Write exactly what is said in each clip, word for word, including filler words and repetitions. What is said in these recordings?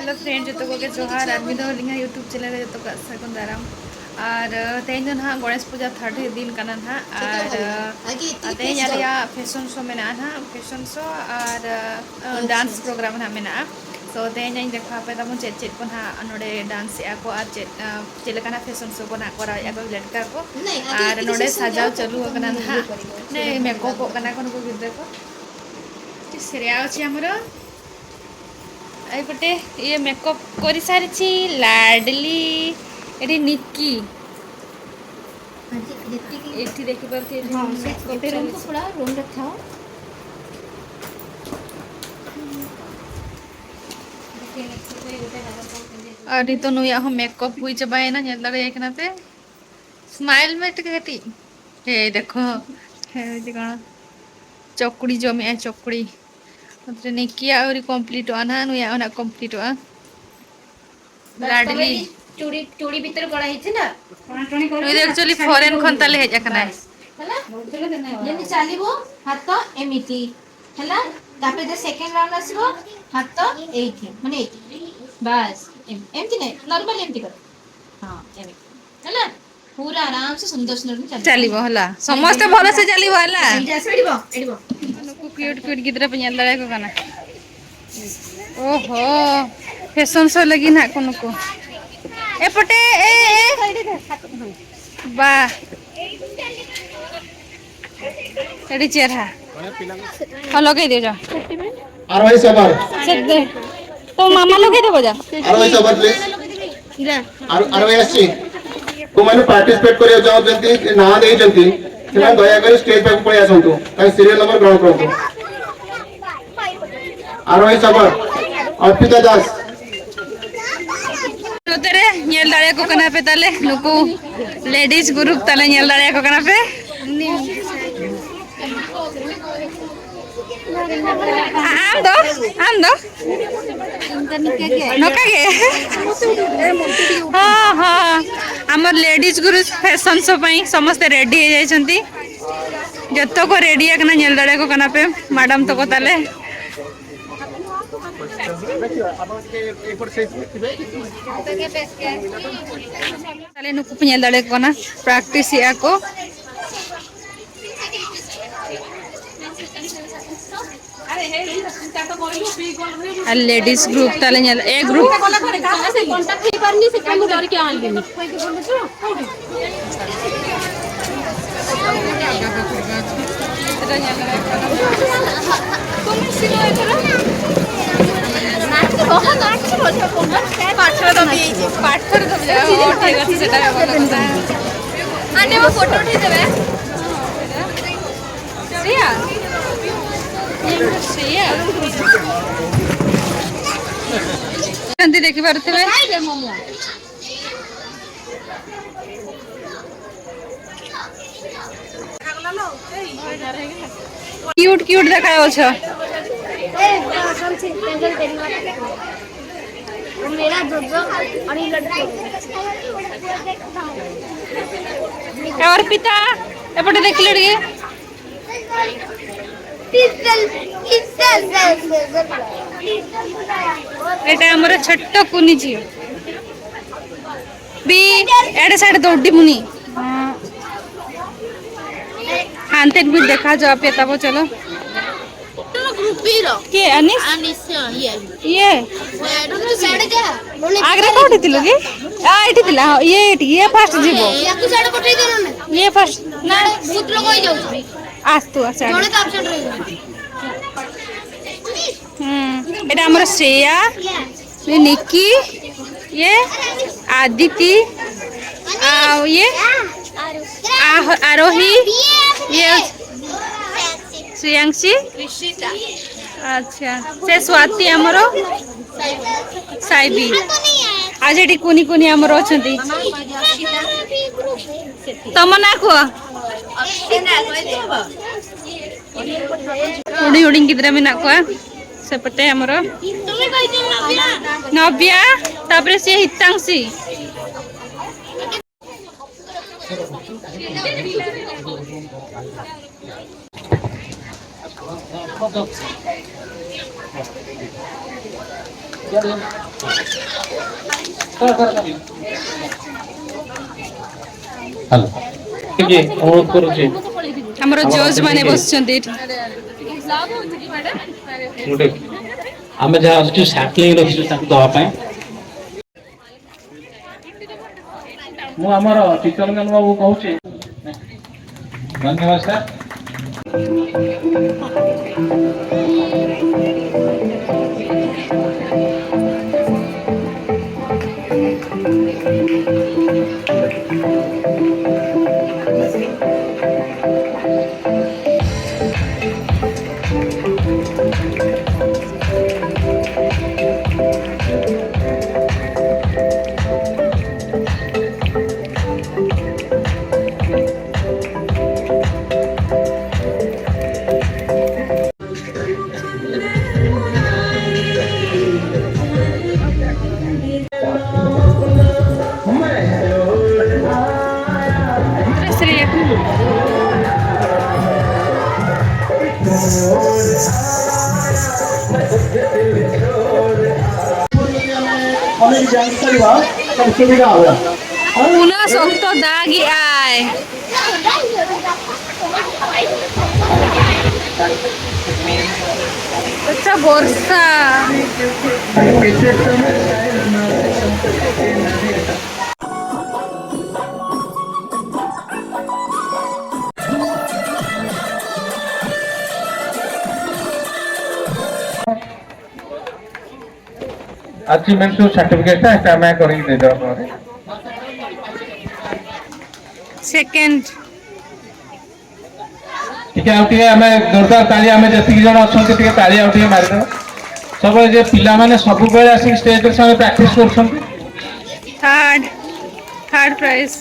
Hello friend, ᱡᱚᱛᱚ ᱠᱚᱜᱮ ᱡᱚᱦᱟᱨ, ᱟᱨ ᱢᱤᱫ ᱫᱷᱟᱣ ᱟᱹᱞᱤᱧᱟᱜ YouTube channel ᱨᱮ ᱡᱚᱛᱚ ᱠᱚᱣᱟᱜ ᱥᱟᱹᱜᱩᱱ ᱫᱟᱨᱟᱢ᱾ ᱟᱨ ᱟᱸ, ᱛᱮᱦᱮᱧ ᱫᱚ ᱱᱟᱦᱟᱜ ᱜᱚᱬᱮᱥ ᱯᱩᱡᱟ third day ᱫᱤᱱ ᱠᱟᱱᱟ ᱱᱟᱦᱟᱜ, ᱟᱨ ᱟᱸ, ᱛᱮᱦᱮᱧ ᱟᱞᱮᱭᱟᱜ fashion show ᱢᱮᱱᱟᱜᱼᱟ ᱱᱟᱦᱟᱜ, fashion show ᱟᱨ ᱟᱸ, dance program ᱱᱟᱦᱟᱜ ᱢᱮᱱᱟᱜᱼᱟ᱾ So ᱛᱮᱦᱮᱧ ᱤᱧ ᱫᱮᱠᱷᱟᱣ ᱟᱯᱮ ᱛᱟᱵᱚᱱ ᱪᱮᱫ ᱪᱮᱫ ᱠᱚ ᱱᱟᱦᱟᱜ ᱱᱚᱰᱮ dance ᱮᱫᱼᱟ ᱠᱚ ᱟᱨ ᱪᱮᱫ, ᱟᱸ, ᱪᱮᱫ ᱞᱮᱠᱟᱱᱟᱜ fashion show ᱠᱚ ᱱᱟᱦᱟᱜ ᱠᱚᱨᱟᱣᱮᱫᱼᱟ ᱠᱚ ᱞᱮᱴᱠᱟ ᱠᱚ᱾ ᱟᱨ ᱱᱚᱰᱮ ᱥᱟᱡᱟᱣ ᱪᱟᱹᱞᱩ ᱟᱠᱟᱱᱟ ᱱᱟᱦᱟᱜ, ᱱᱮ ᱢᱮᱠᱚᱯᱚᱜ ᱠᱟᱱᱟ ᱠᱚ ᱱᱩᱠᱩ ᱜᱤᱫᱽᱨᱟᱹ ᱠᱚ᱾ ᱪᱮᱫ ᱥᱮᱨᱮᱭᱟ ᱚᱪᱷᱮ ᱟᱢᱨᱚ? ᱟᱭ ᱯᱚᱴᱮ, ᱤᱭᱟᱹ ᱢᱮᱠᱚᱯ ᱠᱚᱨᱤ ᱥᱟᱨᱪᱤ ᱞᱟᱰᱞᱤ, ᱮᱰᱤ ᱱᱤᱠᱤ। ଏଠି ଦେଖିପାରୁଥିବେ ଯେ ହଁ, ମୁଁ ସେ ମେକଅପ୍ ଗୋଟେ ରୁମ୍କୁ ଚାଲିଛି। ପଳାଅ, ରୁମ୍ରେ ଥାଅ। ᱟᱨ ᱱᱤᱛᱚᱜ ᱱᱩᱭᱟᱜ ᱦᱚᱸ ᱢᱮᱠᱚᱯ ᱦᱩᱭ ᱪᱟᱵᱟᱭᱮᱱᱟ, ᱧᱮᱞ ᱫᱟᱲᱮᱭᱟᱭ ᱠᱟᱱᱟ ᱯᱮ᱾ ᱥᱢᱟᱭᱤᱞ ᱢᱮ ᱴᱤᱠᱟᱹ ᱠᱟᱹᱴᱤᱡ᱾ ᱦᱮ ᱫᱮᱠᱷᱚ, ᱦᱮ ᱪᱮᱫ ᱠᱟᱱᱟ, ᱪᱚᱠᱲᱤ ᱡᱚᱢᱮᱜᱼᱟᱭ, ᱪᱚᱠᱲᱤ᱾ ᱱᱚᱛᱮ ᱱᱤᱠᱤᱭᱟᱜ ᱟᱹᱣᱨᱤ ᱠᱚᱢᱯᱞᱤᱴᱚᱜᱼᱟ ᱱᱟᱦᱟᱜ, ᱱᱩᱭᱟᱜ ᱦᱚᱸ ᱱᱟᱦᱟᱜ ᱠᱚᱢᱯᱞᱤᱴᱚᱜᱼᱟ। ᱵᱟᱥ, ᱛᱚᱵᱮ ᱞᱟᱰᱞᱤ। ᱪᱩᱲᱤ, ᱪᱩᱲି ᱵᱷᱤᱛᱨᱮ ᱜᱚᱲᱟ ହେଇଛି ନା? ᱱᱩᱭ ᱫᱚ actually foreign ᱠᱷᱚᱱ ᱛᱟᱞᱮ ᱦᱮᱡ ᱟᱠᱟᱱᱟᱭ। ବାସ୍। ହେଲା? ଯେମିତି ଚାଲିବ, ହାତ ଏମିତି। ହେଲା? ତାପରେ ଯେ ସେକେଣ୍ଡ ରାଉଣ୍ଡ ଆସିବ, ହାତ ଏଇଠି, ମାନେ ଏଇଠି। ବାସ୍, ଏମ-, ଏମିତି ନାହିଁ, ନର୍ମାଲ ଏମିତି କର। ହଁ, ଏମିତି। ହେଲା? ପୁରା ଆରାମ ସେ ସୁନ୍ଦର ସୁନ୍ଦର ବି ଚାଲିବ। ଚାଲିବ ହେଲା, ସମସ୍ତେ ଭଲସେ ଚାଲିବ ହେଲା। ଏଇଠି ଆସିବ, ଏଇଠି ବସ, ଏଇଠି ବସ। ᱱᱩᱠᱩ ᱠᱤᱭᱩᱴ ᱠᱤᱭᱩᱴ ᱜᱤᱫᱽᱨᱟᱹ ᱯᱮ ᱧᱮᱞ ᱫᱟᱲᱮᱭᱟᱠᱚ ᱠᱟᱱᱟ। ᱳᱦᱳ, ᱯᱷᱮᱥᱚᱱ ᱥᱳ ᱞᱟᱹᱜᱤᱫ ᱱᱟᱦᱟᱜ ᱠᱚ ᱱᱩᱠᱩ। ᱮᱯᱚᱴᱮ, ᱮ, ᱮ। ᱵᱟ, ᱟᱹᱰᱤ ᱪᱮᱦᱨᱟ। ᱦᱚᱸ, ᱞᱚᱜᱮ ᱫᱮ ᱡᱟ। ᱟᱨ ᱦᱚᱸ ᱥᱟᱵᱟᱨ। ᱥᱮ ᱫᱮ। ᱛᱚ ᱢᱟᱢᱟ ᱞᱚᱜᱮ ᱫᱮ ᱵᱚᱡᱟ। ᱟᱨ ᱦᱚᱸ ᱥᱟᱵᱟᱨ, please। ᱟᱨ, ᱟᱨ ᱦᱚᱸ ᱟᱥᱪᱤ। ᱠᱚᱢᱟᱱ ᱯᱟᱨଟିସିᱯᱮᱴ କରିବା ଚାହୁଁଛନ୍ତି, ନାଁ ଦେଇଛନ୍ତି, ସେମାନେ ଦୟାକରି ଷ୍ଟେଜ୍ ପାଖକୁ ପଳେଇ ଆସନ୍ତୁ। ତାଙ୍କ ସିରିୟଲ ନମ୍ବର ଗ୍ରହଣ କରନ୍ତୁ। R I Sabar, Arpita Das. ᱱᱚᱛᱮ ᱨᱮ ᱧᱮᱞ ᱫᱟᱲᱮᱭᱟᱠᱚ ᱠᱟᱱᱟ ᱯᱮ ᱛᱟᱞᱮ, ᱱᱩᱠᱩ ᱞᱮᱰᱤᱡ ᱜᱨᱩᱯ ᱛᱟᱞᱮ, ᱧᱮᱞ ᱫᱟᱲᱮᱭᱟᱠᱚ ᱠᱟᱱᱟ ᱯᱮ᱾ ᱟᱢ ᱫᱚ? ᱟᱢ ᱫᱚ? ᱱᱚᱝᱠᱟ ᱜᱮ? ᱦᱚᱸ, ᱦᱚᱸ᱾ ᱟᱢᱟᱨ ᱞᱮᱰᱤᱡ ᱜᱨᱩᱯ ᱯᱷᱮᱥᱚᱱ ᱥᱳ ପାଇଁ ସମସ୍ତେ ରେଡି ହେଇଯାଇଛନ୍ତି। ᱡᱚᱛᱚ ᱠᱚ ᱨᱮᱰᱤ ᱟᱠᱟᱱᱟ, ᱧᱮᱞ ᱫᱟᱲᱮᱭᱟᱠᱚ ᱠᱟᱱᱟ ᱯᱮ, ᱢᱟᱰᱟᱢ ᱛᱟᱠᱚ ᱛᱟᱞᱮ। ᱛᱟᱦᱞᱮ ᱱᱩᱠᱩ ᱯᱮ ᱧᱮᱞ ᱫᱟᱲᱮᱭᱟᱠᱚ ᱠᱟᱱᱟ, ᱯᱨᱮᱠᱴᱤᱥ ᱮᱫᱼᱟ ᱠᱚ᱾ ᱟᱨ ᱞᱮᱰᱤᱥ ᱜᱨᱩᱯ ᱛᱟᱞᱮ ᱧᱮᱞ, ᱮ ᱜᱨᱩᱯ᱾ ପାଠର ଦବି ଯାଇଛି, ପାଠର ଦବି ଯାଇଛି। ହଉ, ଠିକ୍ ଅଛି, ସେଟା ବି ଭଲ କଥା। ଆନେ ମୋ ଫଟୋ ଉଠେଇଦେବେ। ସେଇଆ? ସେଇଆ? ଏମିତି ଦେଖିପାରୁଥିବେ। କ୍ୟୁଟ୍ କ୍ୟୁଟ୍ ଦେଖାଯାଉଛ। और पिता, ଏପଟେ ଦେଖିଲ ଟିକେ। ଏଇଟା ଆମର ଛୋଟ କୁନି ଝିଅ। ବି, ଏଆଡ଼େ ସେଆଡ଼େ ଦୌଡ଼ିବୁନି। ହଁ। ହାନ୍ତେ ବି ଦେଖାଯାଉ, ଆପେ ତାପ ଚାଲ। ଗ୍ରୁପିର। କିଏ, ଆନିସ? ଆନିସ, ହଁ, ଇଏ। ଇଏ? ଏଠୁ ତୁ ସିଆଡ଼େ ଯା। ଆଗରେ କୋଉଠି ଥିଲୁ କି? ଆ, ଏଇଠି ଥିଲା। ହଁ, ଇଏ ଏଇଠି। ଇଏ ଫାଷ୍ଟ ଯିବ। ୟାକୁ ସିଆଡ଼େ ପଠେଇ ଦେଲୁନି। ଇଏ ଫାଷ୍ଟ। ନା, ବହୁତ ଲୋକ ହେଇଯାଉଛନ୍ତି। ଆସ ତୁ, ଆସ ଆଗେ। ଜଣେ ତ ଆବସେଣ୍ଟ ରହିବ। ହୁଁ, ଏଇଟା ଆମର ଶ୍ରେୟା, ଇଏ ନିକି, ଇଏ ଆଦିତି, ଆଉ ଇଏ ଆହ-, ଆରୋହୀ, ଇଏ ଶ୍ରେୟାଂଶୀ। ଆଚ୍ଛା, ସେ ସ୍ୱାତି ଆମର ସାଇବି। ଆଉ ସେଠି କୁନି କୁନି ଆମର ଅଛନ୍ତି। ତମ ନାଁ କୁହ। ᱦᱩᱰᱤᱧ ᱦᱩᱰᱤᱧ ᱜᱤᱫᱽᱨᱟᱹ ᱢᱮᱱᱟᱜ ᱠᱚᱣᱟ ᱥᱮᱯᱮᱴᱮ ᱟᱢᱨᱚ᱾ ᱱᱚᱵᱽᱭᱟ, ᱛᱟᱯᱚᱨᱮ ᱥᱮ ᱦᱤᱛᱟᱝᱥᱤ᱾ ହ୍ୟାଲୋ। ଟିକେ ଅନୁରୋଧ କରୁଛି। ଆମର ଜଜ୍ ମାନେ ବସିଛନ୍ତି ଏଠି। ଗୋଟେ, ଆମେ ଯାହା ଆସୁଛୁ, ସାଟଲିଂ ରଖିଛୁ ତାଙ୍କୁ ଦେବା ପାଇଁ। ମୁଁ ଆମର ଚିତ୍ତରଞ୍ଜନ ବାବୁ କହୁଛି। ଧନ୍ୟବାଦ ସାର୍। ଅନେକ ଜାଣିପାରିବା, ତାର ସୁବିଧା ହବ। ପୁରା ଶକ୍ତ ଦାଗି ଆଏ। ଆଚ୍ଛା, ବର୍ଷା। ଆଚିଭମେଣ୍ଟ ସାର୍ଟିଫିକେଟ ଟା ଏଟା ଆମେ କରିକି ଦେଇଦେବା ପରେ। ସେକେଣ୍ଡ। ଟିକେ ଆଉ ଟିକେ ଆମେ ଜୋରଦାର ତାଳି, ଆମେ ଯେତିକି ଜଣ ଅଛନ୍ତି ଟିକେ ତାଳି ଆଉ ଟିକେ ମାରିଦେବା। ସବୁବେଳେ ଯେ ପିଲାମାନେ ସବୁବେଳେ ଆସିକି ଷ୍ଟେଜରେ ସେମାନେ ପ୍ରାକ୍ଟିସ କରୁଛନ୍ତି। Third, third prize.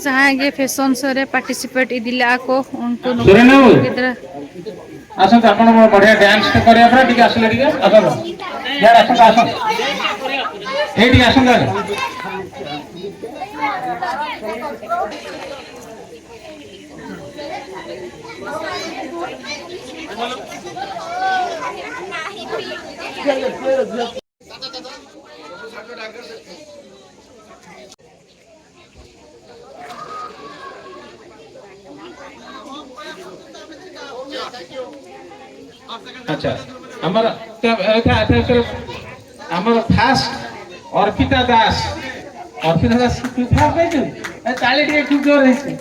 ᱡᱟᱦᱟᱸᱭ ᱜᱮ ᱯᱷᱮᱥᱚᱱ ᱥᱳ ᱨᱮ ᱯᱟᱨᱴᱤᱥᱤᱯᱮᱴ ᱤᱫᱤ ᱞᱮᱫᱼᱟ ᱠᱚ, ᱩᱱᱠᱩ ᱱᱩᱠᱩ ᱥᱩᱨᱮᱱ ᱵᱟᱹᱵᱩ, ᱜᱤᱫᱽᱨᱟᱹ। ଆସନ୍ତୁ, ଆପଣ ବଢ଼ିଆ ଡ୍ୟାନ୍ସ ଟେ କରିବା ପରା, ଟିକେ ଆସିଲେ ଟିକେ, ଆସନ୍ତୁ। ୟାର ଆସନ୍ତୁ, ଆସନ୍ତୁ। ଏଇଠିକି ଆସନ୍ତୁ ଆଗେ। ଆଚ୍ଛା, ଆମର, ଏଇଟା, ଏଇଟା, ଏଇଟା, ଆମର ଫାଷ୍ଟ ଅର୍ପିତା ଦାସ। ଅର୍ପିତା ଦାସ, ତୁ ଫାଷ୍ଟ ହେଇଛୁ? ଏ, ତାଳି ଟିକେ ଖୁବ ଜୋର ହେଇଛି।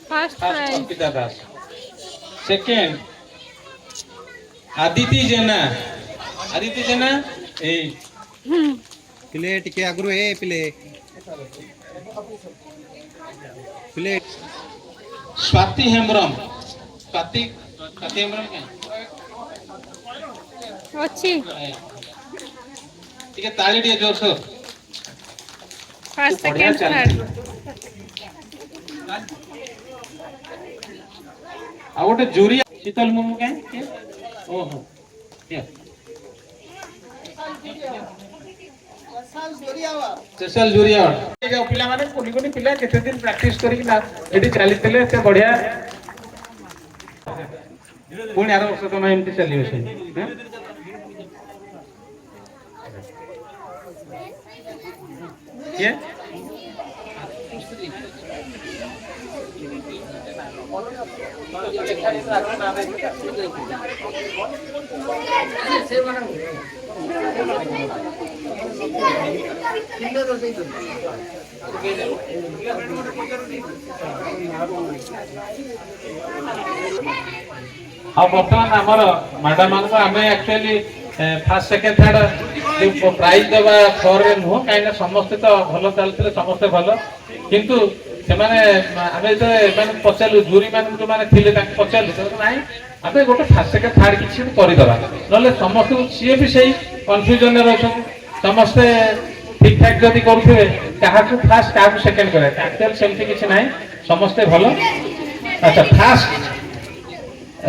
First first prize. Arpita Das. Second Aditi Jena. Aditi Jena, ଏଇ। ହୁଁ। ପିଲେ ଟିକେ ଆଗରୁ, ଏ ପିଲେ। ପିଲେ। ସ୍ୱାତି ହେମ୍ବ୍ରମ। ସ୍ୱାତି, ସ୍ୱାତି ହେମ୍ବ୍ରମ କାଇଁ? ଅଛି। ଏ, ଟିକେ ତାଳି, ଟିକେ ଜୋରସୋର। ଫାଷ୍ଟ, ବଢିଆ ସେକେଣ୍ଡ, ଚାଲିଛି। ଥାର୍ଡ। ଆଉ ଗୋଟେ ଜୁରି, ଶୀତଲ ମୁର୍ମୁ କାଇଁ? କିଏ? ଓହୋ। କିଏ? Special jury award. ଏ ଯାଉ ପିଲାମାନେ, କୁନି କୁନି ପିଲା କେତେ ଦିନ ପ୍ରାକ୍ଟିସ କରିକି ନା ଏଠି ଚାଲିଥିଲେ, ଏତେ ବଢିଆ। ପୁଣି ଆର ବର୍ଷ ତମେ ଏମିତି ଚାଲିବ ସେମିତି, ହଁ? କିଏ? ଆଉ ବର୍ତ୍ତମାନ ଆମର ମ୍ୟାଡାମ ମାନଙ୍କୁ ଆମେ actually first, second, third prize ଦେବା ଫରରେ ନୁହଁ, କାହିଁକିନା ସମସ୍ତେ ତ ଭଲ ଚାଲିଥିଲେ, ସମସ୍ତେ ଭଲ, କିନ୍ତୁ ସେମାନେ, ଆମେ ଯେତେବେଳେ ଏମାନଙ୍କୁ ପଚାରିଲୁ, ଜୁରି ମାନଙ୍କୁ ଯୋଉମାନେ ଥିଲେ ତାଙ୍କୁ ପଚାରିଲୁ, ସେମାନେ, "ନାଇଁ, ଆମେ ଗୋଟେ ଫାଷ୍ଟ, ସେକେଣ୍ଡ, ଥାର୍ଡ କିଛି ଗୋଟେ କରିଦେବା, ନହେଲେ ସମସ୍ତଙ୍କୁ", ସିଏ ବି ସେଇ କନଫ୍ୟୁଜନରେ ଅଛନ୍ତି। ସମସ୍ତେ ଠିକ୍ ଠାକ୍ ଯଦି କରୁଥିବେ, କାହାକୁ ଫାଷ୍ଟ, କାହାକୁ ସେକେଣ୍ଡ କରିବା, ଆକ୍ଚୁଆଲି ସେମିତି କିଛି ନାହିଁ, ସମସ୍ତେ ଭଲ। ଆଚ୍ଛା, ଫାଷ୍ଟ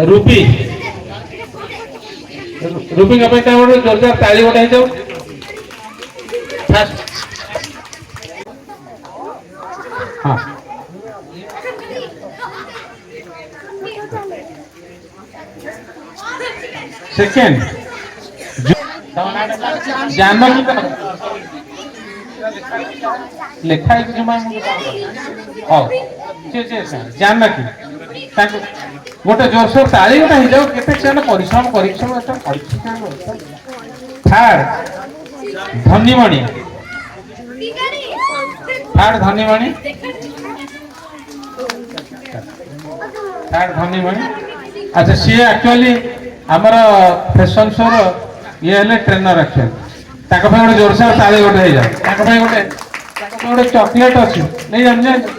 ରୁବି, ରୁ-, ରୁବିଙ୍କ ପାଇଁ ତାର ଗୋଟେ ଜୋରଦାର ତାଳି ଗୋଟେ ହେଇଯାଉ। ଫାଷ୍ଟ। ହଁ। ସେକେଣ୍ଡ। ଜାନକୀ ତ ଲେଖା ହେଇଛି ଜମା। ହଉ। ସିଏ, ସିଏ, ସିଏ, ଜାନକୀ। ତାଙ୍କୁ ଗୋଟେ ଜୋରସୋର ତାଳି ଗୋଟେ ହେଇଯାଉ। କେତେ ସେମାନେ ପରିଶ୍ରମ କରିକି ସବୁ ଏଟା କରିଛି। ଥାର୍ଡ, ଧନୀମଣି। ଥାର୍ଡ, ଧନୀମଣି। ଥାର୍ଡ, ଧନୀମଣି। ଆଚ୍ଛା, ସିଏ ଆକ୍ଚୁଆଲି ଆମର ଫ୍ୟାସନ ଶୋର ଇଏ ହେଲେ ଟ୍ରେନର ଆକ୍ଚୁଆଲି। ତାଙ୍କ ପାଇଁ ଗୋଟେ ଜୋରସୋର ତାଳି ଗୋଟେ ହେଇଯାଉ। ତାଙ୍କ ପାଇଁ ଗୋଟେ, ତାଙ୍କ ପାଇଁ ଗୋଟେ ଚକୋଲେଟ ଅଛି, ନେଇ ଯାଆନ୍ତୁ, ଯାଆନ୍ତୁ।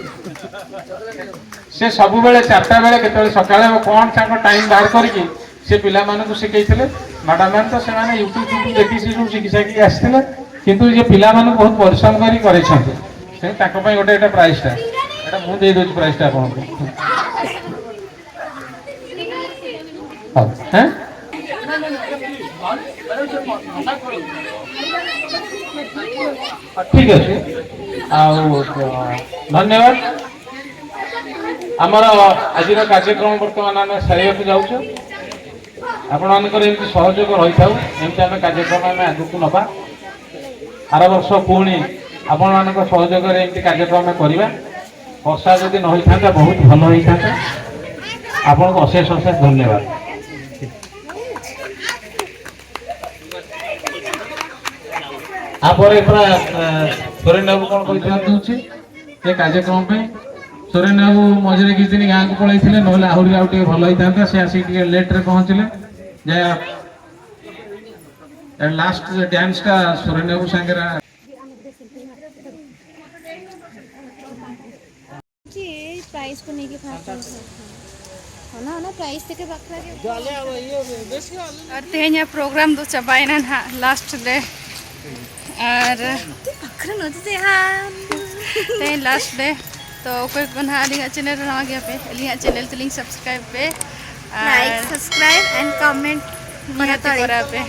ସେ ସବୁବେଳେ ଚାରିଟା ବେଳେ କେତେବେଳେ ସକାଳେ କ'ଣ ତାଙ୍କ ଟାଇମ୍ ବାହାର କରିକି ସେ ପିଲାମାନଙ୍କୁ ଶିଖେଇଥିଲେ। ମ୍ୟାଡାମ ମାନେ ତ ସେମାନେ ୟୁଟ୍ୟୁବ ଫ୍ୟୁଟ୍ୟୁବ ଦେଖିକି ସେ ସବୁ ଶିଖି ସାରିକି ଆସିଥିଲେ, କିନ୍ତୁ ଇଏ ପିଲାମାନଙ୍କୁ ବହୁତ ପରିଶ୍ରମ କରି କରେଇଛନ୍ତି। ସେ ତାଙ୍କ ପାଇଁ ଗୋଟେ ଏଇଟା ପ୍ରାଇଜ୍ଟା, ଏଇଟା ମୁଁ ଦେଇଦେଉଛି ପ୍ରାଇଜ୍ଟା ଆପଣଙ୍କୁ। ହଉ, ହେଁ? ଠିକ୍ ଅଛି। ଆଉ, ଅ, ଧନ୍ୟବାଦ। ଆମର ଆଜିର କାର୍ଯ୍ୟକ୍ରମ ବର୍ତ୍ତମାନ ଆମେ ସାରିବାକୁ ଯାଉଛୁ। ଆପଣମାନଙ୍କର ଏମିତି ସହଯୋଗ ରହିଥାଉ, ଏମିତି ଆମେ କାର୍ଯ୍ୟକ୍ରମ ଆମେ ଆଗକୁ ନବା। ଆର ବର୍ଷ ପୁଣି ଆପଣମାନଙ୍କ ସହଯୋଗରେ ଏମିତି କାର୍ଯ୍ୟକ୍ରମ କରିବା। ବର୍ଷା ଯଦି ନ ହେଇଥାନ୍ତା, ବହୁତ ଭଲ ହେଇଥାନ୍ତା। ଆପଣଙ୍କୁ ଅଶେଷ ଅଶେଷ ଧନ୍ୟବାଦ। ତାପରେ ପୁରା, ଅ, ସୁରେନ ବାବୁ କ'ଣ କହିଥାନ୍ତି ହଉଛି ଏ କାର୍ଯ୍ୟକ୍ରମ ପାଇଁ। ସୁରେନ ବାବୁ ମଝିରେ କିଛି ଦିନ ଗାଁକୁ ପଳେଇଥିଲେ, ନହେଲେ ଆହୁରି ଆଉ ଟିକେ ଭଲ ହେଇଥାନ୍ତା। ସେ ଆସିକି ଟିକେ ଲେଟ୍ରେ ପହଞ୍ଚିଲେ। ଯାହା ଲାଷ୍ଟ ଡ୍ୟାନ୍ସଟା ସୁରେନ ବାବୁ ସାଙ୍ଗରେ। ᱡᱮ ᱯᱨᱟᱭᱤᱡᱽ ᱠᱚ ᱱᱤᱭᱮ ᱜᱮ ᱯᱷᱟᱥᱴ ᱦᱩᱭᱩᱜ ᱠᱟᱱᱟ᱾ ᱚᱱᱟ, ᱚᱱᱟ ᱯᱨᱟᱭᱤᱡᱽ ᱛᱮᱜᱮ ᱵᱟᱠᱷᱨᱟ ᱜᱮ᱾ ᱟᱨ ᱛᱮᱦᱮᱧᱟᱜ ᱯᱨᱳᱜᱨᱟᱢ ᱫᱚ ᱪᱟᱵᱟᱭᱮᱱᱟ ᱱᱟᱦᱟᱜ, ᱞᱟᱥᱴ ᱨᱮ᱾ ᱟᱨ ᱵᱟᱠᱷᱨᱟ ᱱᱚᱛᱮ ᱛᱮ ᱦᱟᱸᱜ᱾ ᱛᱮᱦᱮᱧ ᱞᱟᱥᱴ ᱰᱮ᱾ ᱛᱚ ᱚᱠᱚᱭ ᱠᱚ ᱱᱟᱦᱟᱜ ᱟᱹᱞᱤᱧᱟᱜ ᱪᱮᱱᱮᱞ ᱨᱮ ᱱᱟᱣᱟ ᱜᱮᱭᱟᱯᱮ, ᱟᱹᱞᱤᱧᱟᱜ ᱪᱮᱱᱮᱞ ᱛᱮᱞᱤᱧ ᱥᱟᱵᱥᱠᱨᱟᱭᱤᱵᱽ ᱯᱮ᱾ ᱟᱨ ᱞᱟᱭᱤᱠ, ᱥᱟᱵᱥᱠᱨᱟᱭᱤᱵᱽ and comment ᱱᱤᱦᱟᱹᱛᱤ ᱠᱚᱨᱟᱣ ᱯᱮ᱾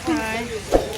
ᱦᱳᱭ᱾